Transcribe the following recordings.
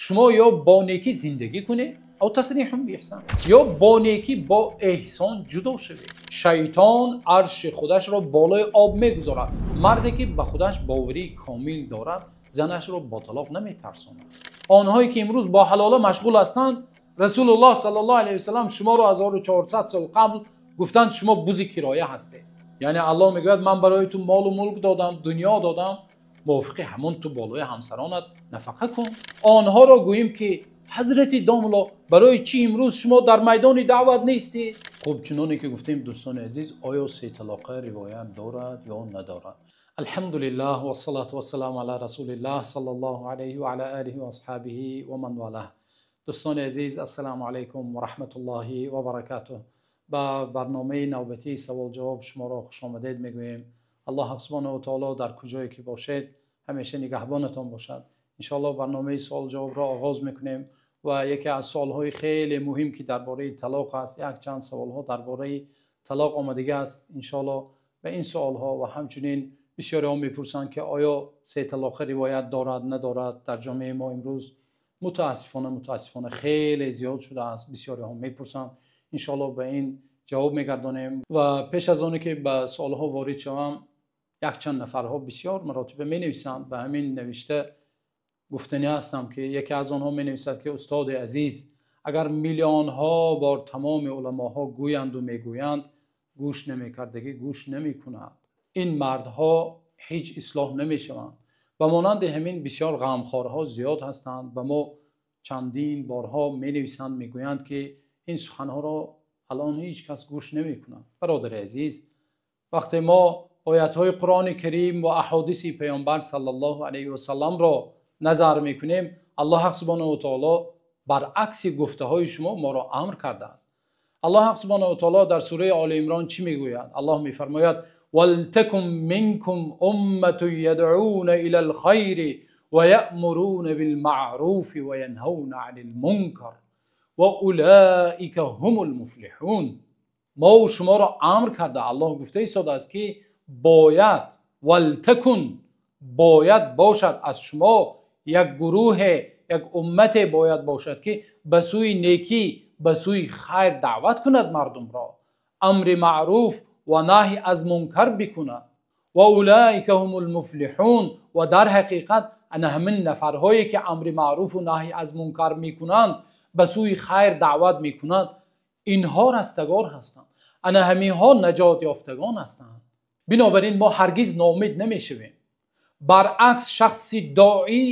Шумо ё бо некӣ зиндагӣ кунед, ё тасриҳун биэҳсон, ё бо некӣ бо эҳсон ҷудо шавед. Шайтон арши худашро болои об мегузорад. Марде ки ба худаш бовари комил дорад, занашро бо талоқ наметарсонад. Онҳое ки имрӯз бо ҳалола машғул ҳастанд, Расулуллоҳ саллаллоҳу алайҳи васаллам шуморо 1400 сол қабл гуфтанд, шумо бузи кироя ҳастед. Яъне Аллоҳ мегӯяд ман барои ту мол ва мулк додам, дунё додам, мувофиқи ҳамон ту болои ҳамсаронат нафақа кун. Онҳоро гӯем ки ҳазрати домло, барои чӣ имрӯз шумо дар майдони даъват нестед? Хуб, чуноне ки гуфтем дӯстони азиз, оё се талоқа ривоят дорад ё надорад? Алҳамдулиллаҳ вассалату вассаламу ала расулиллаҳ саллаллоҳу алайҳи ва ала олиҳи ва асҳобиҳи ва ман валаҳ. Дӯстони азиз, ассалому алайкум ва раҳматуллоҳи ва баракатуҳ. Ба барномаи навбатии савол-ҷавоб шуморо хуш омадед мегӯем. Аллоҳ субҳонаҳу ва таоло дар куҷое ки бошед ҳамеша нигаҳбонатон бошад. Иншоаллоҳ барномаи савол-ҷавобро оғоз мекунем ва яке аз саволҳои хеле муҳим ки дар бораи талоқ аст, якчанд саволҳо дар бораи талоқ омадагӣ аст. Иншоаллоҳ ба ин саволҳо ва ҳамчунин бисёриҳо мепурсанд ки оё се талоқа ривоят дорад, надорад. Дар ҷомеаи мо имрӯз мутаассифона хеле зиёд шудааст. Бисёриҳо мепурсанд. Иншоаллоҳ ба ин ҷавоб мегардонем. Ва пеш аз оне ки ба саволҳо ворид шавам, якчанд нафарҳо бисёр маротиба менависанд. Ба ҳамин навишта гуфтанӣ ҳастам ки яке аз онҳо менависад ки устоди азиз, агар миллионҳо бор тамоми уламоҳо гӯянд ва мегӯянд, гӯш намекардагӣ гӯш намекунад. Ин мардҳо ҳеҷ ислоҳ намешаванд. Ба монанди ҳамин бисёр ғамхорҳо зиёд ҳастанд. Ба мо чандин борҳо менависанд, мегӯянд ки ин суханҳоро алон ҳеҷ кас гӯш намекунад. Бародари азиз, вақте мо оятҳои Қуръони Карим ва аҳодиси Паёмбар саллаллоҳу алайҳи васалламро назар мекунем, Аллоҳ субҳонаҳу ва таоло баръакси гуфтаҳои шумо моро амр кардааст. Аллоҳ субҳонаҳу ва таоло дар сураи Оли Имрон чӣ мегӯяд? Аллоҳ мефармояд: валтакун минкум умматун ядъуна илал хайри ва яъмуруна билмаъруфи ва янҳавна анил мункар ва улоика ҳумул муфлиҳун. Мо шуморо амр карда, Аллоҳ гуфта истодааст ки бояд, валтакун, бояд бошад аз шумо як гурӯҳе, як уммате бояд бошад ки ба сӯи некӣ, ба сӯи хайр даъват кунад мардумро, амри маъруф ва наҳй аз мункар бикунад. Ва улоика ҳумул муфлиҳун. Ва дар ҳақиқат ана ҳамин нафарҳое ки амри маъруф ва наҳй аз мункар мекунанд, ба сӯи хайр даъват мекунанд, инҳо растагор ҳастанд. Ана ҳаминҳо наҷот ёфтагон ҳастанд. Бинобар ин мо ҳаргиз ноумед намешавем. Баръакс, шахси доӣ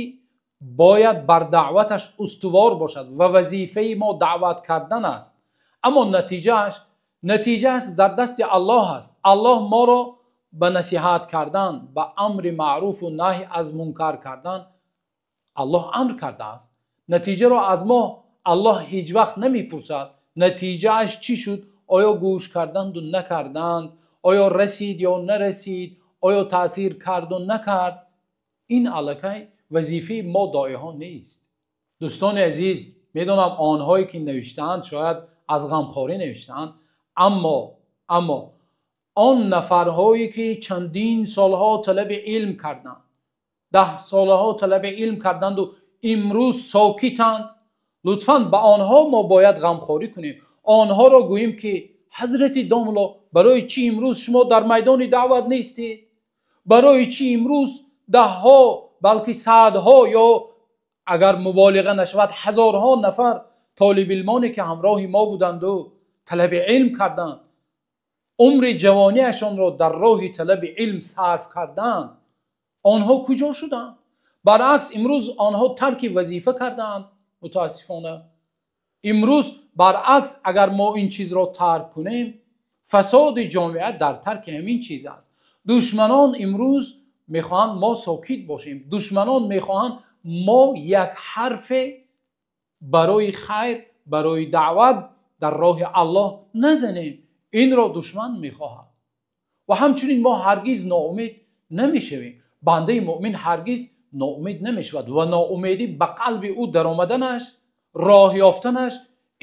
бояд бар даъваташ устувор бошад ва вазифаи мо даъват кардан аст. Аммо натиҷааш дар дасти Аллоҳ аст. Аллоҳ моро ба насиҳат кардан, ба амри маъруф ва наҳй аз мункар кардан Аллоҳ амр кардааст. Натиҷаро аз мо Аллоҳ ҳеҷ вақт намепурсад. Натиҷааш чӣ шуд? Оё гӯш карданд ва накарданд? Оё расид ё нарасид? Оё таъсир кард ва накард? Ин аллакай вазифаи мо доиҳо нест. Дӯстони азиз, медонам онҳое ки навиштаанд шояд аз ғамхорӣ навиштаанд, аммо он нафарҳое ки чандин солҳо талаби илм карданд, 10 солҳо талаби илм карданд ва имрӯз сокитанд, лутфан ба онҳо мо бояд ғамхорӣ кунем. Онҳоро гӯем ки ҳазрати домло, барои чӣ имрӯз шумо дар майдони даъват нестед? Барои чӣ имрӯз даҳҳо балки садҳо ё агар муболиға нашавад ҳазорҳо нафар толибилмоне ки ҳамроҳи мо буданд ва талаби илм карданд, умри ҷавониашонро дар роҳи талаби илм сарф карданд, онҳо куҷо шуданд? Баръакс, имрӯз онҳо тарки вазифа карданд. Мутаассифона имрӯз баръакс, агар мо ин чизро тарк кунем, фасоди ҷомеа дар тарки ҳамин чиз аст. Душманон имрӯз мехоҳанд мо сокит бошем. Душманон мехоҳанд мо як ҳарфе барои хайр, барои даъват дар роҳи Аллоҳ назанем. Инро душман мехоҳад. Ва ҳамчунин мо ҳаргиз ноумед намешавем. Бандаи муъмин ҳаргиз ноумед намешавад ва ноумедӣ ба қалби ӯ даромаданаш, роҳ ёфтанаш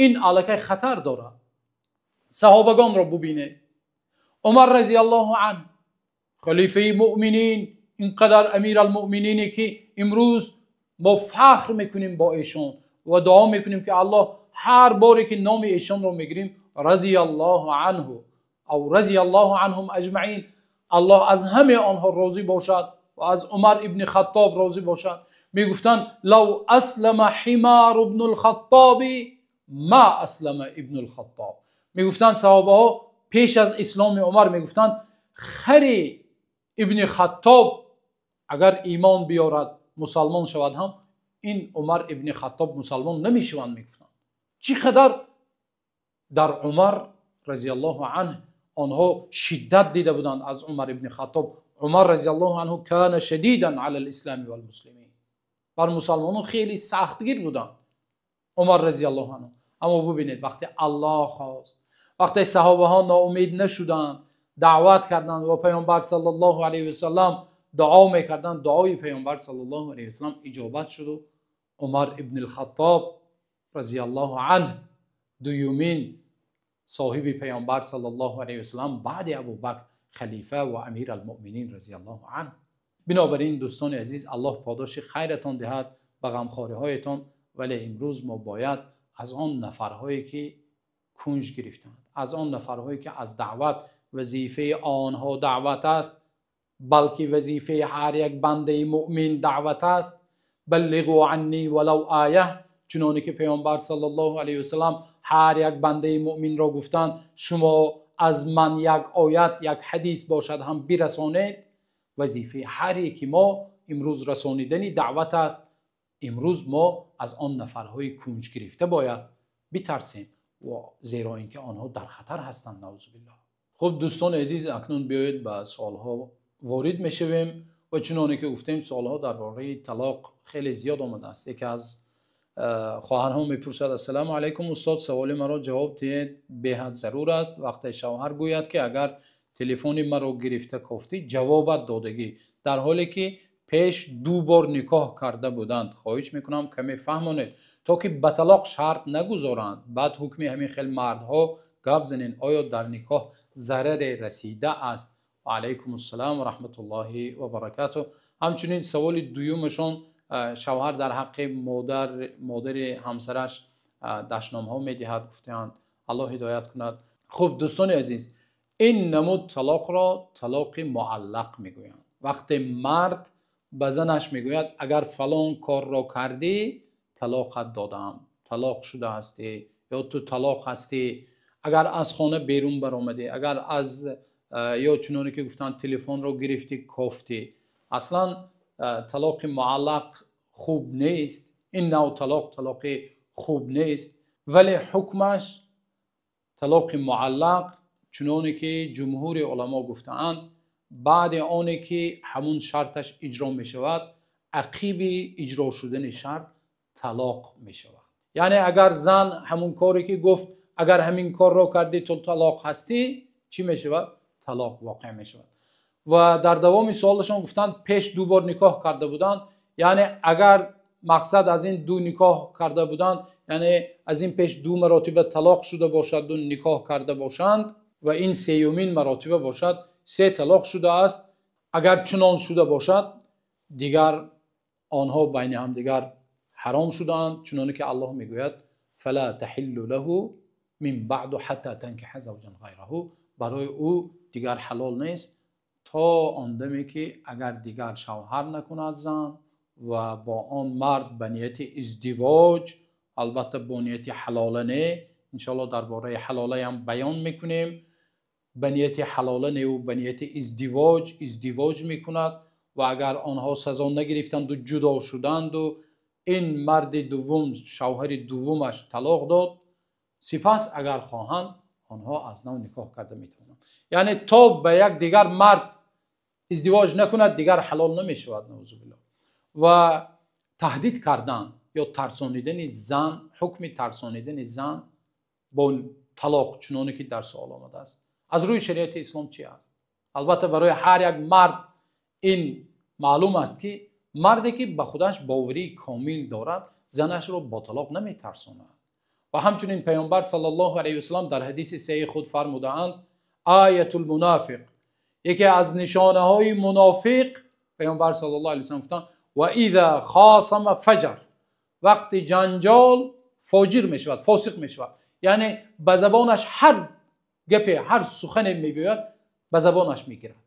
ин аллакай хатар дорад. Саҳобагонро бубинед. Умар разияллоҳу анҳу, халифаи муъминин, ин қадар амиралмуъминине ки имрӯз Мо фахр мекунем бо эшон ва дуо мекунем, ки Аллоҳ ҳар боре ки номи эшонро мегирем, разияллоҳу анҳу ав разияллоҳу анҳум аҷмаин, Аллоҳ аз ҳамаи онҳо розӣ бошад ва аз Умар ибни Хаттоб розӣ бошад. Мегуфтанд: лав аслама ҳимор ибнул Хаттоб ма аслама ибнул Хаттоб. Мегуфтанд саҳобаҳо пеш аз исломи Умар, мегуфтанд хари ибни Хаттоб агар имон биёрад, мусалмон шавад ҳам, ин Умар ибни Хаттоб мусалмон намешаванд, мегуфтанд. Чӣ қадар дар Умар разияллоҳу анҳу онҳо шиддат дида буданд аз Умар ибни Хаттоб. Умар разияллоҳу анҳу кана шадидан алал ислами вал муслимин, бар мусалмонон хеле сахтгир буданд Умар разияллоҳу анҳу. Аммо бубинед, вақте Аллоҳ хост, вақте саҳобаҳо ноумед нашуданд, даъват карданд ва Паёмбар саллаллоҳу алайҳи васаллам дуо мекарданд, дуои Паёмбар саллаллоҳу алайҳи васаллам иҷобат шуд. Умар ибни Хаттоб разияллоҳу анҳу дуюмин соҳиби Паёмбар саллаллоҳу алайҳи васаллам баъди Абубакр, халифа ва амир алмӯъминин разияллоҳу анҳу. Бинобар ин дӯстони азиз, Аллоҳ подоши хайратон диҳад ба ғамхориҳоятон. Вале имрӯз мо бояд аз он нафарҳое ки кунҷ гирифтанд, аз он нафарҳое ки аз даъват, вазифаи онҳо даъват аст, балки вазифаи ҳар як бандаи мӯъмин даъват аст. Баллиғу анни валав оя, чуноне ки Паёмбар саллаллоҳу алайҳи васаллам ҳар як бандаи мӯъминро гуфтанд: шумо аз ман як оят, як ҳадис бошад ҳам бирасонед. Вазифаи ҳар яки мо имрӯз расонидани даъват аст. Имрӯз мо аз он нафарҳои кунҷ гирифта бояд битарсем, зеро инки онҳо дар хатар ҳастанд, наъузубиллоҳ. Хуб дӯстони азиз, акнун биёед ба саволҳо ворид мешавем ва чуноне ки гуфтем, саволҳо дар бораи талоқ хеле зиёд омадааст. Яке аз хоҳарҳо мепурсад: ассалому алайкум устод, саволи маро ҷавоб диҳед, беҳад зарур аст. Вақте шавҳар гӯяд ки агар телефони маро гирифта кофтӣ, ҷавобат додагӣ, дар ҳоле ки пеш ду бор никоҳ карда буданд, хоҳиш мекунам каме фаҳмонед, то ки ба талоқ шарт нагузоранд. Баъд ҳукми ҳамин хел мардҳо гап занед, оё дар никоҳ зараре расидааст? Ва алайкум ассалом ва раҳматуллоҳи ва баракатуҳ. Ҳамчунин саволи дуюмашон, шавҳар дар ҳаққи модари ҳамсараш дашномҳо медиҳад, гуфтаанд. Аллоҳ ҳидоят кунад. Хуб дӯстони азиз, ин намуд талоқро талоқи муаллақ мегӯянд. Вақте мард ба занаш мегӯяд: агар фалон корро кардӣ, талоқат додам, талоқ шуда ҳастӣ ё ту талоқ ҳастӣ, агар аз хона берун баромадӣ, агар аз ё чуноне ки гуфтанд телефонро гирифтӣ кофтӣ. Аслан талоқи муаллақ хуб нест, ин нав талоқ талоқи хуб нест, вале ҳукмаш талоқи муаллақ чуноне ки ҷумҳури уламо гуфтаанд, баъди оне ки ҳамун шарташ иҷро мешавад, ақиби иҷро шудани шарт талоқ мешавад. Яъне агар зан ҳамун коре ки гуфт, агар ҳамин корро кардӣ ту талоқ ҳастӣ, чӣ мешавад? Талоқ воқеъ мешавад. Ва дар давоми суолашон гуфтанд пеш ду бор никоҳ карда буданд, яъне агар мақсад аз ин ду никоҳ карда буданд, яъне аз ин пеш ду маротиба талоқ шуда бошад, ду никоҳ карда бошанд ва ин сеюмин маротиба бошад, се талоқ шудааст. Агар чунон шуда бошад, дигар онҳо байни ҳамдигар ҳаром шудаанд, чуноне ки Аллоҳ мегӯяд: фала таҳиллу лаҳу мин баъду ҳатта танкиҳа завҷан ғайраҳу. Барои ӯ дигар ҳалол нест то он даме ки агар дигар шавҳар накунад зан ва бо он мард ба нияти издивоҷ, албатта бо нияти ҳалола не, иншоаллоҳ дар бораи ҳалолаям баён мекунем, ба нияти ҳалола не ва ба нияти издивоҷ издивоҷ мекунад ва агар онҳо сазо нагирифтанду ҷудо шуданду ин марди дуввум, шавҳари дуввумаш талоқ дод, сипас агар хоҳанд онҳо аз нав никоҳ карда метавонанд. Яъне то ба як дигар мард издивоҷ накунад, дигар ҳалол намешавад, наузубиллоҳ. Ва таҳдид кардан ё тарсонидани зан, ҳукми тарсонидани зан бо талоқ чуноне ки дар суол омадааст, аз рӯи шариати ислом чи аст? Албатта барои ҳар як мард ин маълум аст ки марде ки ба худаш боварии комил дорад, занашро бо талоқ наметарсонад. Ва ҳамчунин Паёмбар саллаллоҳу алайҳи васаллам дар ҳадиси саҳеҳи худ фармудаанд: оятул мунофиқ, яке аз нишонаҳои мунофиқ, Паёмбар саллаллоҳу алайҳи васаллам гуфтанд: Ва иза хосама фаҷар, вақти ҷанҷол фоҷир мешавад, фосиқ мешавад. Яъне ба забонаш ҳар гапе, ҳар сухане мегӯяд, ба забонаш мегирад.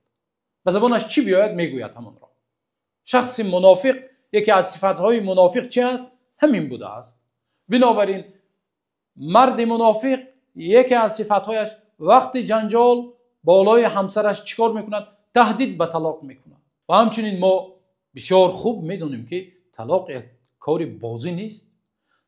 Ба забонаш чӣ биёяд мегӯяд ҳамонро. Шахси мунофиқ, яке аз сифатҳои мунофиқ чи аст? Ҳамин будааст. Бинобар ин марди мунофиқ яке аз сифатҳояш вақти ҷанҷол болои ҳамсараш чӣ кор мекунад? Таҳдид ба талоқ мекунад. Ва ҳамчунин мо бисёр хуб медонем, ки талоқ як кори бозӣ нест.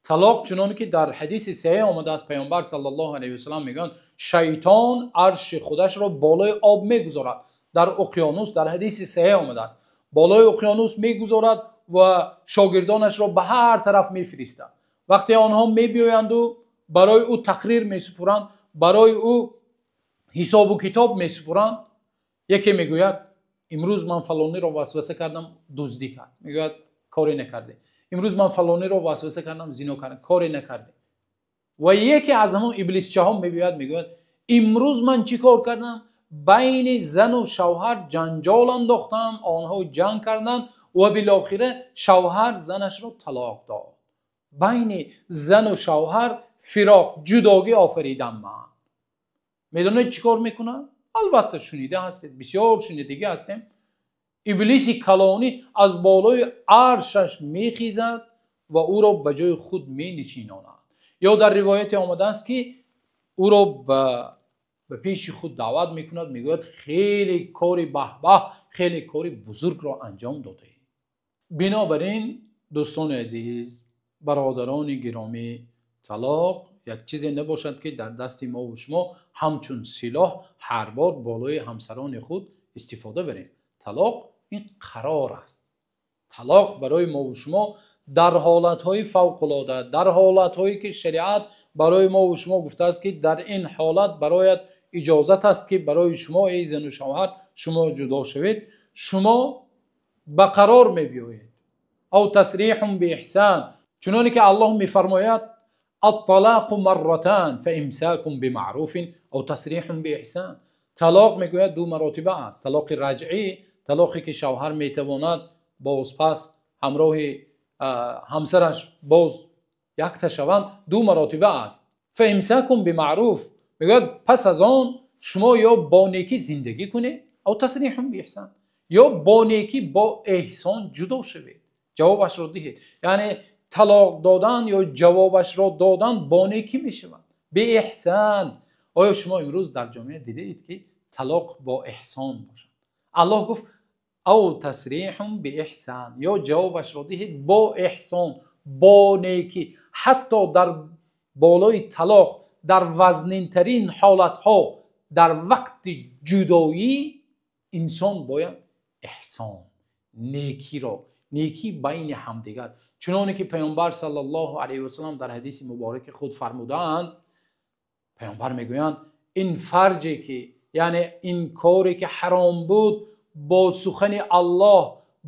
Талоқ чуноне ки дар ҳадиси саҳеҳ омадааст, Паёмбар саллаллоҳу алайҳи васаллам мегӯянд, шайтон арши худашро болои об мегузорад. Дар уқёнус, дар ҳадиси саҳеҳ омадааст, болои уқёнус мегузорад ва шогирдонашро ба ҳар тараф мефиристад. Вақте онҳо мебиёянду барои ӯ тақрир месупуранд, барои ӯ ҳисобу китоб месупуранд, яке мегӯяд имрӯз ман фалониро васваса кардам, дуздӣ кард. Мегӯяд коре накарде. Имрӯз ман фалониро васваса кардам, зино кардам, коре накарде. Ва яке аз ҳамон иблисчаҳо мебиёяд, мегӯяд имрӯз ман чӣ кор кардам? Байни зану шавҳар ҷанҷол андохтам, онҳо ҷанг карданд ва билохира шавҳар занашро талоқ дод. Байни зану шавҳар фироқ, ҷудогӣ офаридам ман. Медонед чӣ кор мекунад? Албатта шунида ҳастед, бисёр шунидагӣ ҳастем. Иблиси калонӣ аз болои аршаш мехезад ва ӯро ба ҷои худ менишинонад. Ё дар ривояте омадааст, ки ӯро ба пеши худ даъват мекунад, мегӯяд хеле кори баҳбаҳ, хеле кори бузургро анҷом додаӣ. Бинобар ин дӯстони азиз, бародарони гиромӣ, талоқ як чизе набошад, ки дар дасти мо ва шумо ҳамчун силоҳ ҳар бор болои ҳамсарони худ истифода барем. Талоқ ин қарор аст. Талоқ барои мо ва шумо дар ҳолатҳои фавқулода, дар ҳолатҳое ки шариат барои мо ва шумо гуфтааст, ки дар ин ҳолат барояд иҷозат аст, ки барои шумо эй зану шавҳар шумо ҷудо шавед, шумо ба қарор мебиёед. Ав тасриҳун биэҳсон, чуноне ки Аллоҳ мефармояд الطلاق مرتان فامساك بمعروف او تسریح باحسان. талоқ мегӯяд ду маротиба аст. Талоқи раҷъӣ, талоқе ки шавҳар метавонад бозпас ҳамроҳи ҳамсараш боз якта шаванд, ду маротиба аст. فامساك بمعروف мегӯяд пас аз он шумо ё бо некӣ зиндагӣ кунед, او تسریح باحسان, ё бо некӣ бо эҳсон ҷудо шавед, ҷавобашро диҳед. Яъне талоқ додан ё ҷавобашро додан бо некӣ мешавад, беэҳсон. Оё шумо имрӯз дар ҷомеа дидаед, ки талоқ бо эҳсон бошад? Аллоҳ гуфт ав тасриҳун биэҳсон, ё ҷавобашро диҳед бо эҳсон, бо некӣ. Ҳатто дар болои талоқ, дар вазнинтарин ҳолатҳо, дар вақти ҷудоӣ инсон бояд эҳсон, некиро, некӣ байни ҳамдигар. Чуноне ки Паёмбар саллаллоҳу алайҳи васаллам дар ҳадиси мубораки худ фармудаанд, Паёмбар мегӯянд ин фарҷе ки, яъне ин коре ки ҳаром буд, бо сухани Аллоҳ,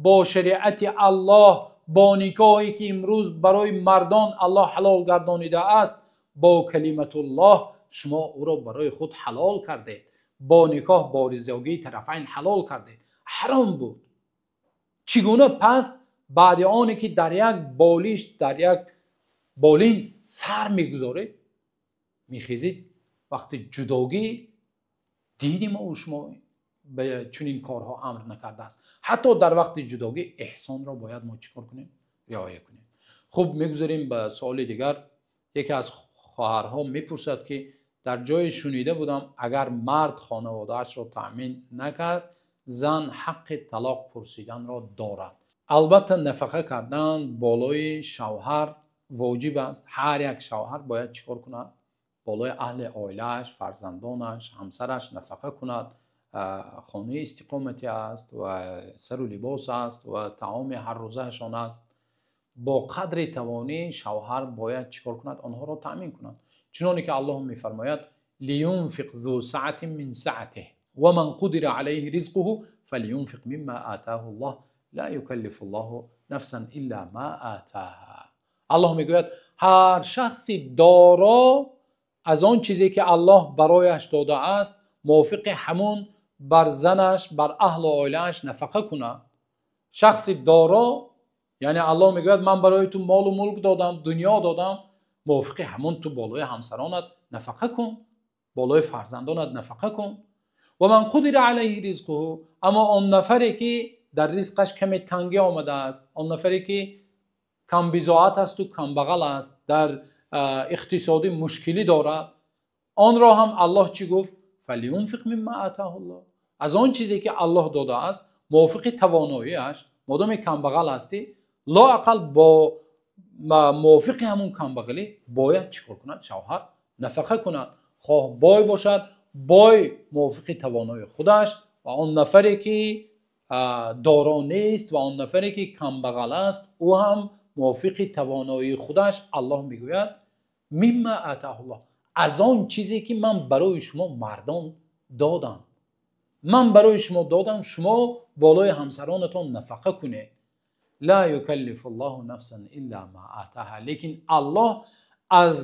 бо шариати Аллоҳ, бо никоҳе ки имрӯз барои мардон Аллоҳ ҳалол гардонидааст, бо калиматуллоҳ шумо ӯро барои худ ҳалол кардед, бо никоҳ, бо ризогии тарафайн ҳалол кардед. Ҳаром буд. Чӣ гуна пас баъди оне ки дар як болиш, дар як болин сар мегузоред, мехезед, вақти ҷудогӣ дини мо ва шумо ба чунин корҳо амр накардааст. Ҳатто дар вақти ҷудогӣ эҳсонро бояд мо чӣ кор кунем? Риоя кунем. Хуб, мегузарем ба суоли дигар. Яке аз хоҳарҳо мепурсад, ки дар ҷое шунида будам, агар мард хонаводаашро таъмин накард, зан ҳаққи талоқ пурсиданро дорад. Албатта нафақа кардан болои шавҳар воҷиб аст. Ҳар як шавҳар бояд чӣ кор кунад? Болои аҳли оилааш, фарзандонаш, ҳамсараш нафақа кунад. Хонаи истиқоматӣ аст ва сару либос аст ва таоми ҳаррӯзаашон аст. Бо қадри тавонӣ шавҳар бояд чӣ кор кунад? Онҳоро таъмин кунад. Чуноне ки Аллоҳ мефармояд лиюнфиқ зу саатин мин саатиҳ ва ман қудира алайҳи ризқуҳу фалюнфиқ мимма атааҳу Аллоҳ ла юкаллифуллоҳу нафсан илла ма атааҳа. Аллоҳ мегӯяд ҳар шахси доро аз он чизе ки Аллоҳ барояш додааст, мувофиқи ҳамон бар занаш, бар аҳлу оилааш нафақа кунад. Шахси доро Яъне Аллоҳ мегӯяд ман барои ту молу мулк додам, дунё додам, мувофиқи ҳамон ту болои ҳамсаронат нафақа кун, болои фарзандонат нафақа кун. Ва ман қудира алайҳи ризқуҳу, аммо он нафаре ки дар ризқаш каме тангӣ омадааст, он нафаре ки камбизоат аст ва камбағал аст, дар иқтисодӣ мушкилӣ дорад, онро ҳам Аллоҳ чӣ гуфт? فَلْيُنْفِقْ مِمَّا آتَاهُ اللَّهُ. Аз он чизе ки Аллоҳ додааст мувофиқи тавоноияш, модоме камбағал ҳастӣ, лоақал бо мувофиқи ҳамон камбағалӣ бояд чӣ кор кунад? Шавҳар нафақа кунад. Хоҳ бой бошад, бой мувофиқи тавонои худаш, ва он нафаре ки доро нест ва он нафаре ки камбағал аст, ӯ ҳам мувофиқи тавоноии худаш. Аллоҳ мегӯяд мимма атаҳуллоҳ, аз он чизе ки ман барои шумо мардон додам, ман барои шумо додам, шумо болои ҳамсаронатон нафақа кунед. ла юкаллифуллоҳу нафсан илла ма атаҳа. Лекин Аллоҳ аз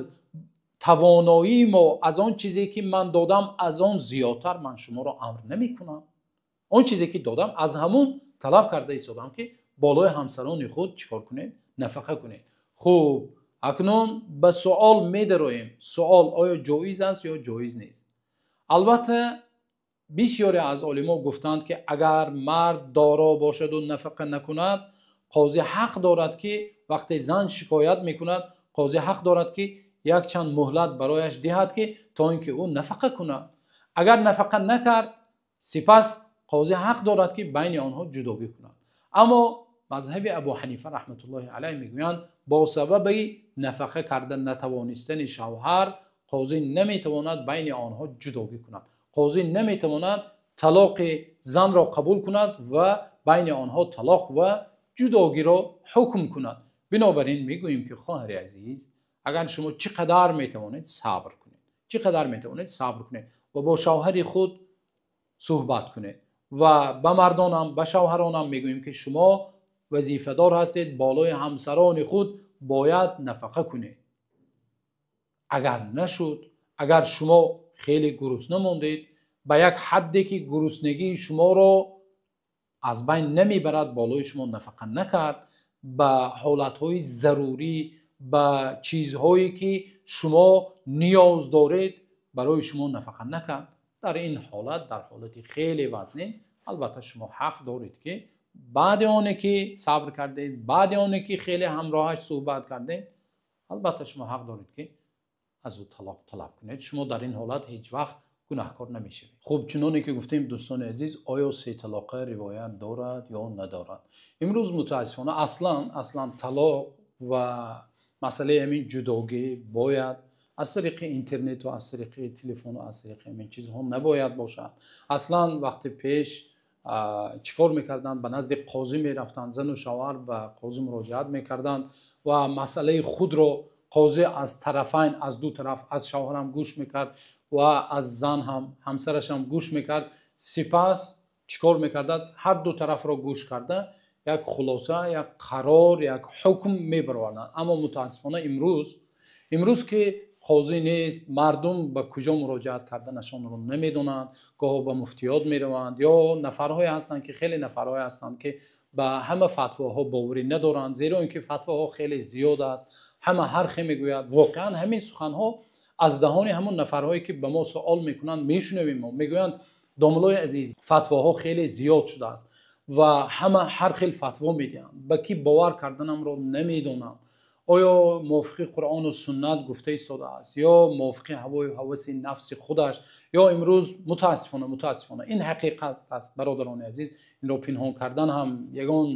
тавоноии мо, аз он чизе ки ман додам, аз он зиёдтар ман шуморо амр намекунам. Он чизе ки додам аз ҳамон талаб карда истодам ки болои ҳамсарони худ чӣ кор кунед? Нафақа кунед. Хуб, акнун ба суол медароем. Суол оё ҷоиз аст ё ҷоиз нест? Албатта бисёре аз олимо гуфтанд ки агар мард доро бошад ва нафақа накунад, қозӣ ҳақ дорад ки вақте зан шикоят мекунад, қозӣ ҳақ дорад ки якчанд муҳлат барояш диҳад ки то ин ки ӯ нафақа кунад. Агар нафақа накард, сипас қозӣ ҳақ дорад ки байни онҳо ҷудогӣ кунад. Аммо мазҳаби Абу Ҳанифа раҳматуллоҳи алайҳ мегӯянд бо сабаби нафақа карда натавонистани шавҳар қозӣ наметавонад байни онҳо ҷудогӣ кунад. Қозӣ наметавонад талоқи занро қабул кунад ва байни онҳо талоқ ва ҷудогиро ҳукм кунад. Бинобар ин мегӯем ки хоҳари азиз, агар шумо чӣ қадар метавонед сабр кунед, чӣ қадар метавонед сабр кунед ва бо шавҳари худ суҳбат кунед ва ба мардонам, ба шавҳаронам мегӯем ки шумо вазифадор ҳастед, болои ҳамсарони худ бояд нафақа кунед. Агар нашуд, агар шумо хеле гурусна мондед, ба як ҳадде ки гуруснагии шуморо аз байн намебарад, болои шумо нафақа накард, ба ҳолатҳои зарурӣ, ба чизҳое ки шумо ниёз доред барои шумо нафақа накард, дар ин ҳолат, дар ҳолати хеле вазнин, албатта шумо ҳақ доред ки баъди оне ки сабр кардед, баъди оне ки хеле ҳамроҳаш суҳбат кардед, албатта шумо ҳақ доред ки аз ӯ талоқ талаб кунед. Шумо дар ин ҳолат ҳеҷ вақт гунаҳкор намешавед. Хуб, чуноне ки гуфтем дӯстони азиз, оё се талоқа ривоят дорад ё надорад? Имрӯз мутаассифона аслан талоқ ва масъалаи ҳамин ҷудогӣ бояд аз тариқи интернету аз тариқи телефону аз тариқи ҳамин чизҳо набояд бошад. Аслан вақти пеш чӣ кор мекарданд? Ба назди қозӣ мерафтанд, зану шавҳар ба қозӣ муроҷиат мекарданд ва масъалаи худро қозӣ аз тарафайн, аз ду тараф, аз шавҳарам гӯш мекард ва аз зан ҳам, ҳамсараш ҳам гӯш мекард. Сипас чӣ кор мекардад? Ҳар ду тарафро гӯш карда як хулоса, як қарор, як ҳукм мебароварданд. Аммо мутаассифона имрӯз ки қозӣ нест, мардум ба куҷо муроҷиат карданашонро намедонанд, гоҳо ба муфтиёт мераванд ё нафарҳое ҳастанд ки хеле нафарҳое ҳастанд ки ба ҳама фатвоҳо боварӣ надоранд, зеро ин ки фатвоҳо хеле зиёд аст, ҳама ҳар хе мегӯяд. Воқеан ҳамин суханҳо аз даҳони ҳамон нафарҳое ки ба мо суол мекунанд мешунавем. Мо мегӯянд домулои азиз, фатвоҳо хеле зиёд шудааст ва ҳама ҳар хел фатво медиҳанд, ба кӣ бовар карданамро намедонам. Оё мувофиқи Қуръону суннат гуфта истодааст ё мувофиқи ҳавою ҳаваси нафси худаш? Ё имрӯз мутаассифона ин ҳақиқат аст бародарони азиз, инро пинҳон кардан ҳам ягон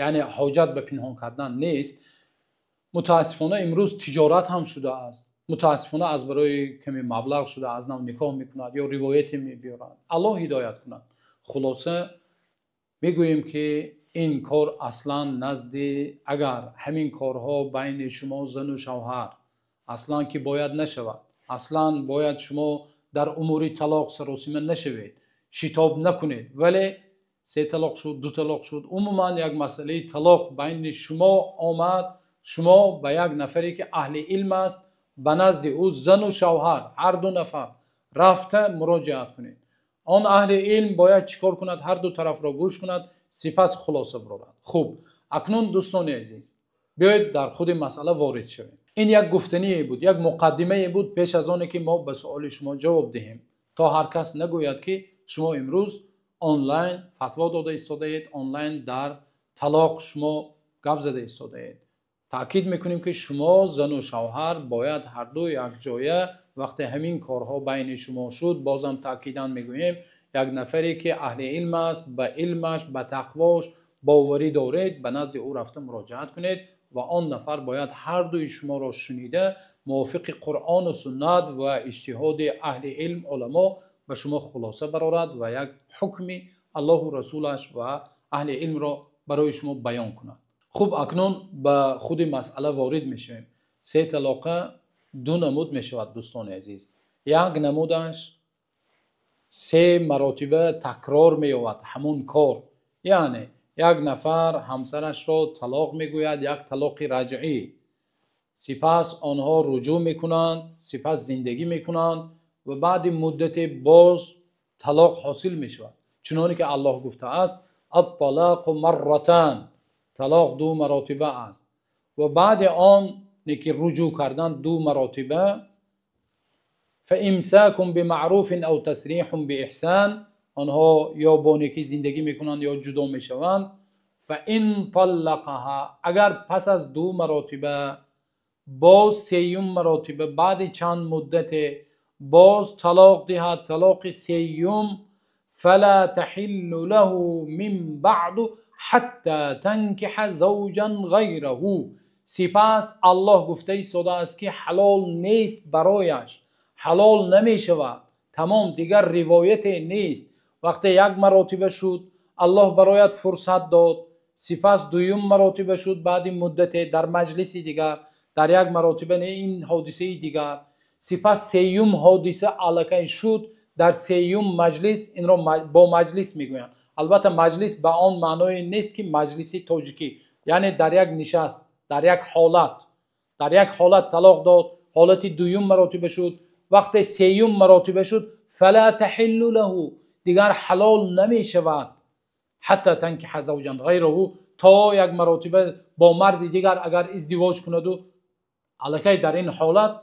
яъне ҳоҷат ба пинҳон кардан нест. Мутаассифона имрӯз тиҷорат ҳам шудааст. Мутаассифона аз барои ками маблағ шуда аз нав никоҳ мекунад ё ривояте мебиёрад. Аллоҳ ҳидоят кунад. Хулоса мегӯем ки ин кор аслан назди, агар ҳамин корҳо байни шумо зану шавҳар аслан ки бояд нашавад, аслан бояд шумо дар умури талоқ саросима нашавед, шитоб накунед. Вале се талоқ шуд, ду талоқ шуд, умуман як масъалаи талоқ байни шумо омад, шумо ба як нафаре ки аҳли илм аст, ба назди ӯ зану шавҳар ҳар ду нафар рафта муроҷиат кунед. Он аҳли илм бояд чӣ кор кунад? Ҳар ду тарафро гӯш кунад, сипас хулоса барорад. Хуб, Акнун дӯстони азиз, биёед дар худи масъала ворид шавем. Ин як гуфтание буд, як муқаддимае буд пеш аз оне ки мо ба суоли шумо ҷавоб диҳем, то ҳар кас нагӯяд ки шумо имрӯз онлайн фатво дода истодаед, онлайн дар талоқ шумо гап зада истодаед. Таъкид мекунем ки шумо зану шавҳар бояд ҳар ду якҷоя вақте ҳамин корҳо байни шумо шуд, бозам таъкидан мегӯем, як нафаре ки аҳли илм аст, ба илмаш, ба тақвош боварӣ доред, ба назди ӯ рафта муроҷиат кунед ва он нафар бояд ҳар дуи шуморо шунида мувофиқи Қуръону суннат ва иҷтиҳоди аҳли илм, уламо ба шумо хулоса барорад ва як ҳукми Аллоҳу Расулаш ва аҳли илмро барои шумо баён кунад. Хуб, акнун ба худи масъала ворид мешавем. Се талоқа ду намуд мешавад, дӯстони азиз. Як намудаш се маротиба такрор меёбад ҳамон кор, яъне як нафар ҳамсарашро талоқ мегӯяд, як талоқи раҷъӣ, сипас онҳо руҷӯъ мекунанд, сипас зиндагӣ мекунанд ва баъди муддате боз талоқ ҳосил мешавад. Чуноне ки Аллоҳ гуфтааст, ат-талоқу марратан, талоқ ду маротиба аст ва баъди он неки руҷӯъ кардан ду маротиба, фаимсакум бимаъруфин ав тасриҳун бииҳсон, онҳо ё бо некӣ зиндагӣ мекунанд ё ҷудо мешаванд. Фаин таллақаҳа, агар пас аз ду маротиба боз сеюм маротиба баъди чанд муддате боз талоқ диҳад, талоқи сеюм, фала таҳиллу лаҳу мин баъду ҳатта танкиҳа завҷан ғайраҳу. Сипас Аллоҳ гуфта истодааст ки ҳалол нест барояш, ҳалол намешавад, тамом, дигар ривояте нест. Вақте як маротиба шуд, Аллоҳ барояд фурсат дод, сипас дуюм маротиба шуд баъди муддате дар маҷлиси дигар, дар як маротиба не, ин ҳодисаи дигар, сипас сеюм ҳодиса аллакай шуд дар сеюм маҷлис. Инро бо маҷлис мегӯянд. Албатта маҷлис ба он маъное нест ки маҷлиси тоҷикӣ, яъне дар як нишаст, дар як ҳолат, дар як ҳолат талоқ дод, ҳолати дуюм маротиба шуд, вақте сеюм маротиба шуд, фала таҳиллу лаҳу, дигар ҳалол намешавад, ҳатта танкиҳа завҷан ғайраҳу, то як маротиба бо марди дигар агар издивоҷ кунаду, аллакай дар ин ҳолат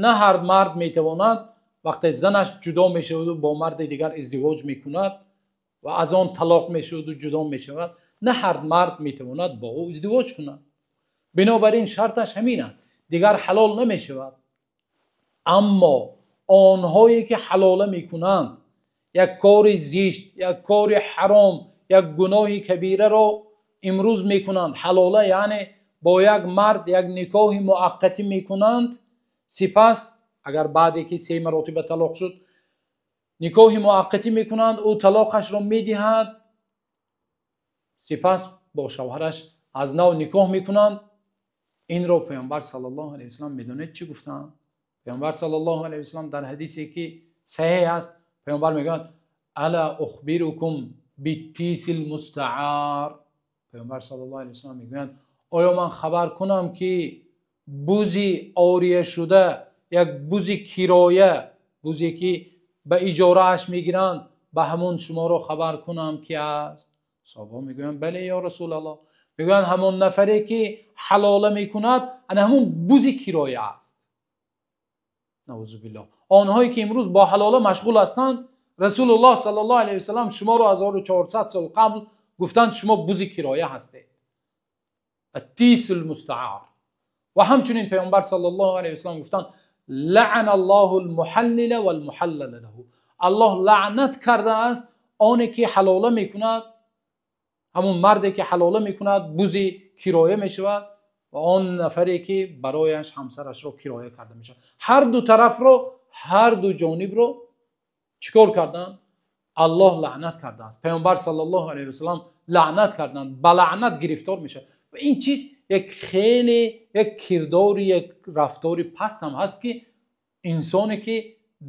на ҳар мард метавонад вақте занаш ҷудо мешаваду бо марди дигар издивоҷ мекунад ва аз он талоқ мешаваду ҷудо мешавад, на ҳар мард метавонад бо ӯ издивоҷ кунад. Бинобар ин шарташ ҳамин аст, дигар ҳалол намешавад. Аммо онҳое ки ҳалола мекунанд, як кори зишт, як кори ҳаром, як гуноҳи кабираро имрӯз мекунанд, ҳалола яъне бо як мард як никоҳи муаққатӣ мекунанд, сипас агар баъде ки се маротиба талоқ шуд никоҳи муаққатӣ мекунанд, ӯ талоқашро медиҳад, сипас бо шавҳараш аз нав никоҳ мекунанд. Инро Паёмбар саллаллоҳу алайҳи васаллам медонед чӣ гуфтанд? Паёмбар саллаллоҳу алайҳи васаллам дар ҳадисе ки саҳеҳ аст, Паёмбар мегӯянд: ала ухбирукум биттисил мустаъар. Паёмбар саллаллоҳу алайҳи васаллам мегӯянд: оё ман хабар кунам ки бузи ория шуда, як бузи кироя, бузе ки ба иҷорааш мегиранд, ба ҳамон шуморо хабар кунам ки аст? Саҳоба мегӯянд: бале ё Расулаллоҳ. Мегӯянд: ҳамон нафаре ки ҳалола мекунад, ана ҳамон бузи кироя аст. Наъузу биллоҳ. Онҳое ки имрӯз бо ҳалола машғул ҳастанд, Расулуллоҳ саллаллоҳу алайҳи васаллам шуморо 1400 сол қабл гуфтанд шумо бузи кироя ҳастед. Аттисул мустаъар. Ва ҳамчунин Паёмбар саллаллоҳу алайҳи васаллам гуфтанд: лаъана Аллоҳул муҳаллила вал муҳаллала лаҳу. Аллоҳ лаънат кардааст оне ки ҳалола мекунад, ҳамон марде ки ҳалола мекунад бузи кироя мешавад ва он нафаре ки барояш ҳамсарашро кироя карда мешавад. Ҳар ду тарафро, ҳар ду ҷонибро чӣ кор карданд? Аллоҳ лаънат кардааст. Паёмбар саллаллоҳу алайҳи васаллам лаънат карданд, ба лаънат гирифтор мешавад. Ва ин чиз як хеле як кирдори, як рафтори паст ҳам ҳаст ки инсоне ки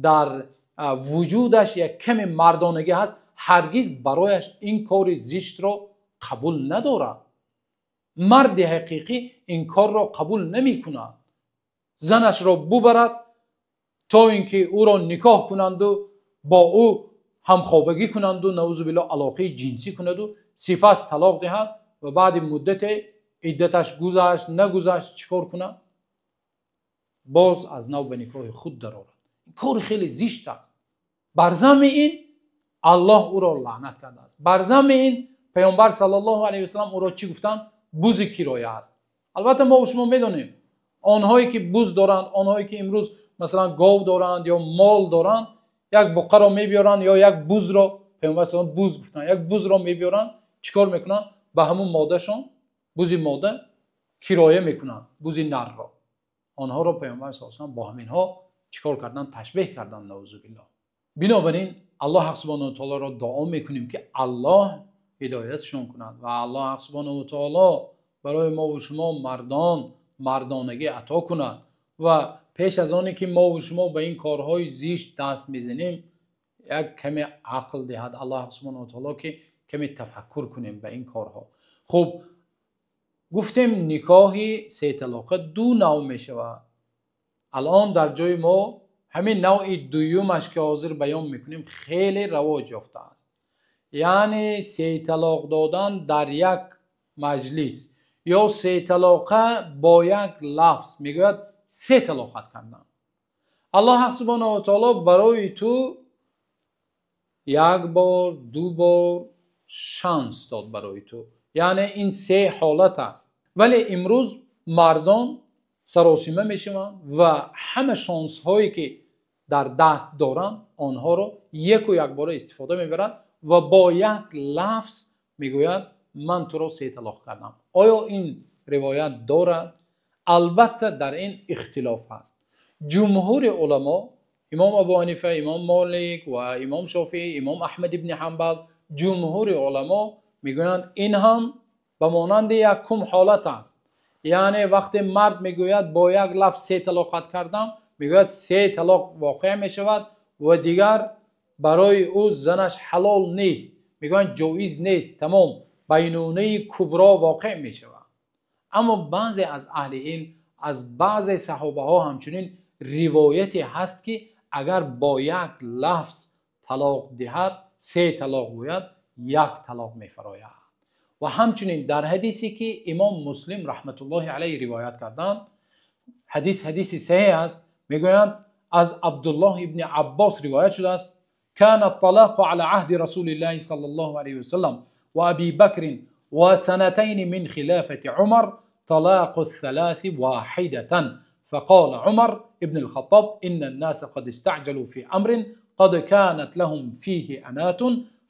дар вуҷудаш як каме мардонагӣ ҳаст, ҳаргиз барояш ин кори зиштро қабул надорад. Марди ҳақиқӣ ин корро қабул намекунад. Занашро бубарад то инки ӯро никоҳ кунанду бо ӯ ҳамхобагӣ кунанду наъузу биллоҳ алоқаи ҷинсӣ кунаду сипас талоқ диҳад. ва баъди муддате иддаташ гузашт, нагузашт, чӣ кор кунад? Боз аз нав ба никоҳи худ дарорад. Кор хеле зишт аст. Бар замми ин Аллоҳ ӯро лаънат кардааст. Бар замми ин Паёмбар саллаллоҳу алайҳи васаллам ӯро чӣ гуфтанд? Бузи кироя аст. Албатта мо ва шумо медонем, онҳое ки буз доранд, онҳое ки имрӯз масалан гов доранд ё мол доранд, як буққаро мебиёранд ё як бузро, Паёмбар саллаллоҳу буз гуфтанд, як бузро мебиёранд, чӣ кор мекунанд? Ба ҳамун модашон, бузи мода кироя мекунанд, бузи нарро. Онҳоро Паёмбар саллаллоҳу алайҳи васаллам бо ҳаминҳо чӣ кор карданд? Ташбеҳ карданд, наъузу биллоҳ. Бинобар ин Аллоҳ субҳонаҳу ва таъолоро дуо мекунем, ки Аллоҳ ҳидоятшон кунад ва Аллоҳ субҳонаҳу ва таъоло барои мо ва шумо мардон мардонагӣ ато кунад ва пеш аз оне ки мо ва шумо ба ин корҳои зишт даст мезанем, як каме ақл диҳад Аллоҳ субҳонаҳу ва таъоло, ки каме тафаккур кунем ба ин корҳо. Хуб, гуфтем никоҳи се талоқа ду навъ мешавад. Алон дар ҷои мо ҳамин навъи дуюмаш ки ҳозир баён мекунем хеле равоҷ ёфтааст. Яъне се талоқ додан дар як маҷлис ё се талоқа бо як лафз, мегӯяд се талоқат кардан. Аллоҳ субҳонаҳу ва таъоло барои ту як бор, ду бор шанс дод барои ту. Яъне ин се ҳолат аст. Вале имрӯз мардон саросима мешаванд ва ҳама шансҳое ки дар даст доранд, онҳоро яку якбора истифода мебаранд ва бо як лафз мегӯяд ман туро се талоқ кардам. Оё ин ривоят дорад? Албатта дар ин ихтилоф аст. Ҷумҳури уламо, имом Абу Ҳанифа, имом Молик ва имом Шофеӣ, имом Аҳмад ибни Ҳанбал, ҷумҳури уламо мегӯянд ин ҳам ба монанди якум ҳолат аст. Яъне вақте мард мегӯяд бо як лафз се талоқат кардам, мегӯяд се талоқ воқеъ мешавад ва дигар барои ӯ занаш ҳалол нест, мегӯянд ҷоиз нест, тамом, байнунаи кубро воқеъ мешавад. Аммо баъзе аз аҳли илм, аз баъзе саҳобаҳо ҳамчунин ривояте ҳаст, ки агар бо як лафз талоқ диҳад, се талоқ гӯяд, як талоқ мефарояд. Ва ҳамчунин дар ҳадисе ки имом Муслим раҳматуллоҳи алайҳи ривоят карданд, ҳадис ҳадиси саҳеҳ аст, мегӯянд аз Абдуллоҳ ибни Аббос ривоят шудааст: كان الطلاق على عهد رسول الله صلى الله عليه وسلم وأبي بكر وسنتين من خلافة عمر طلاق الثلاث واحدة، فقال عمر ابن الخطاب إن الناس قد استعجلوا في أمر قد كانت لهم فيه أنات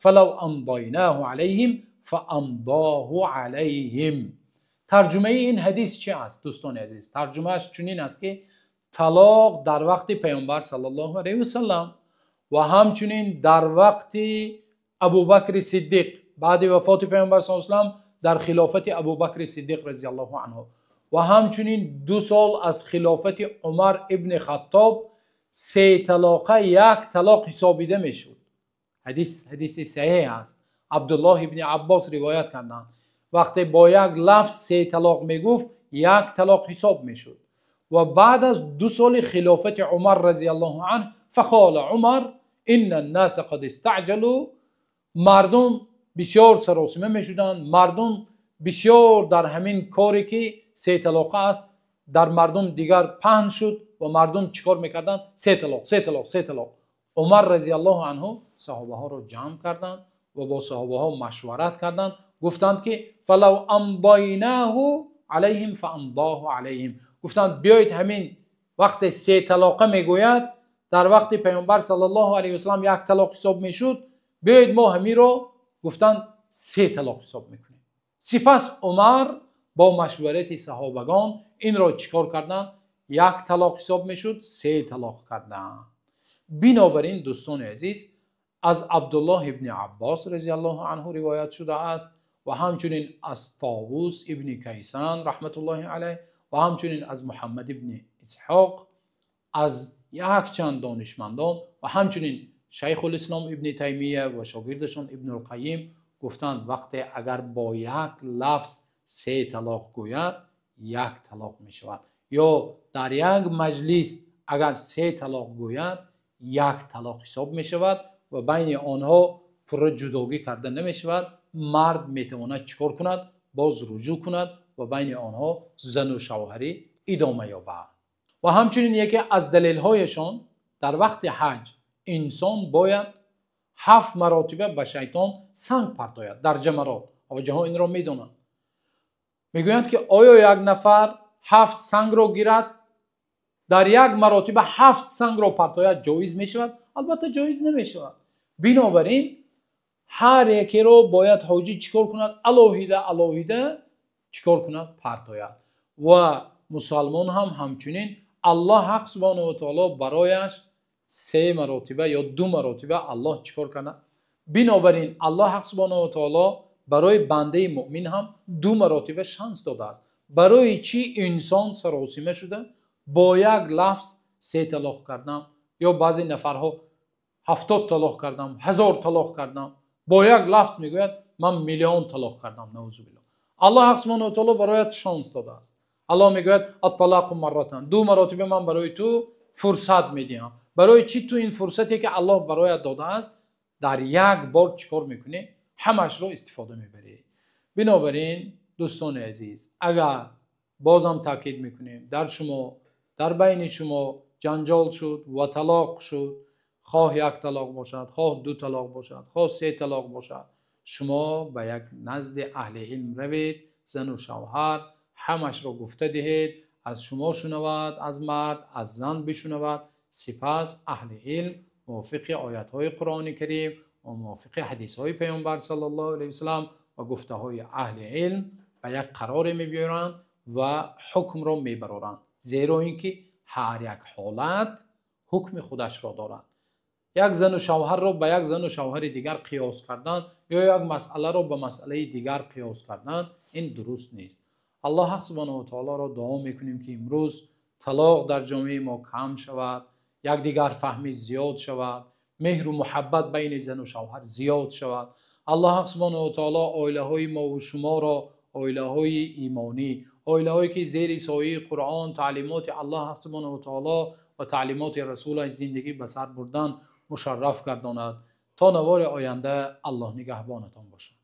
فلو أمضيناه عليهم فأمضاه عليهم. ترجمه این حدیث چه است دوستان عزیز؟ ترجمهش چنین است که طلاق در وقت پیامبر صلی الله علیه و سلم و همچنین در وقت ابوبکر صدیق بعد وفات پیامبر صلی الله علیه و سلم در خلافت ابوبکر صدیق رضی الله عنه و همچنین 2 سال از خلافت عمر ابن خطاب 3 طلاقه 1 طلاق حسابیده میشد. حدیث حدیث صحیح است. عبدالله ابن عباس روایت کردند وقتی با یک لفظ 3 طلاق میگفت 1 طلاق حساب میشد. و بعد از 2 سال خلافت عمر رضی الله عنه فقال عمر ان الناس قد استعجلوا، مردم بسیار سراسیمه میشدند، مردم بسیار در همین کاری که 3 طلاقه است در مردم دیگر پهن شد و مردم چیکار میکردند؟ 3 طلاق 3 طلاق 3 طلاق. عمر رضی الله عنه صحابه ها رو جمع کردند و با صحابه ها مشورت کردند، گفتند که فلو امضیناه علیهم فامضاه علیهم، گفتند بیایید همین وقت 3 طلاقه میگوید در وقت پیامبر صلی الله علیه و سلم 1 طلاق حساب میشد، بیایید ما همین رو گفتند 3 طلاق حساب میکنیم. سپس عمر با مشورت صحابگان این را چیکار کردند؟ 1 طلاق حساب میشد، 3 طلاق کردند. بنابراین دوستان عزیز، از عبدالله ابن عباس رضی الله عنه روایت شده است و همچنین از طاووس ابن کیسان رحمت الله علیه و همچنین از محمد ابن اسحاق، از یک چند دانشمندان و همچنین شیخ الاسلام ابن تیمیه و شاگردشان ابن القیم گفتند وقتی اگر با یک لفظ 3 طلاق گوید 1 طلاق می شود، یا در یک مجلس اگر 3 طلاق گوید 1 طلاق حساب می شود و بین آنها پر جداگی کرده نمی شود. مرد می تواند چیکار کند؟ боз руҷӯъ кунад ва байни онҳо зану шавҳарӣ идома ёбад. Ва ҳамчунин яке аз далелҳояшон дар вақти ҳаҷ инсон бояд 7 маротиба ба шайтон санг партояд дар ҷамарот. Ҳоҷиҳо инро медонанд. Мегӯянд ки оё як нафар 7 сангро гирад, дар як маротиба 7 сангро партояд, ҷоиз мешавад? Албатта ҷоиз намешавад. Бинобар ин ҳар якеро бояд ҳоҷӣ чикор кунад? Алоҳида алоҳида чикор кунад? Партояд. Ва мусалмон ҳам ҳамчунин Аллоҳ ҳақ субҳонаҳу ва таоло барояш 3 маротиба ё 2 маротиба Аллоҳ чикор кунад? Бинобар ин Аллоҳ ҳақ субҳонаҳу ва таоло барои бандаи муъмин ҳам 2 маротиба шанс додааст. Барои чӣ инсон саросима шуда бо як лафз 3 талоқ кардам ё баъзе нафарҳо 70 талоқ кардам, 1000 талоқ кардам, бо як лафз мегӯяд ман миллион талоқ кардам. Наузу биллоҳ. Аллоҳ ҳақ субҳонаҳу ва таоло бароят шанс додааст. Аллоҳ мегӯяд ат-талоқу марратан, 2 маротиба ман барои ту фурсат медиҳам. Барои чӣ ту ин фурсате ки Аллоҳ бароят додааст дар як бор чикор мекунӣ? Ҳамашро истифода мебарӣ. Бинобар ин дӯстони азиз, агар бозам таъкид мекунем, дар шумо, дар байни шумо ҷанҷол шуд ва талоқ шуд, хоҳ 1 талоқ бошад, хоҳ 2 талоқ бошад, хоҳ 3 талоқ бошад, шумо ба як назди аҳли илм равед, зану шавҳар ҳамашро гуфта диҳед, аз шумо шунавад, аз мард, аз зан бишунавад. Сипас аҳли илм мувофиқи оятҳои Қуръони Карим ва мувофиқи ҳадисҳои Паёмбар саллаллоҳу алайҳи васаллам ва гуфтаҳои аҳли илм ба як қароре мебиёранд ва ҳукмро мебароранд. Зеро инки ҳар як ҳолат ҳукми худашро дорад. Як зану шавҳарро ба як зану шавҳари дигар қиёс кардан ё як масъаларо ба масъалаи дигар қиёс кардан ин дуруст нест. Аллоҳ ҳақ субҳонаҳу ва таолоро дуо мекунем ки имрӯз талоқ дар ҷомеаи мо кам шавад, якдигар фаҳмӣ зиёд шавад, меҳру муҳаббат байни зану шавҳар зиёд шавад. Аллоҳ ҳақ субҳонаҳу ва таоло оилаҳои мо ва шуморо оилаҳои имонӣ, оилаҳое ки зери сояи Қуръон, таълимоти Аллоҳ ҳақ субҳонаҳу ва таоло ва таълимоти расулаш зиндагӣ ба сар бурдан мушарраф гардонад. То навори оянда Аллоҳ нигаҳбонатон бошад.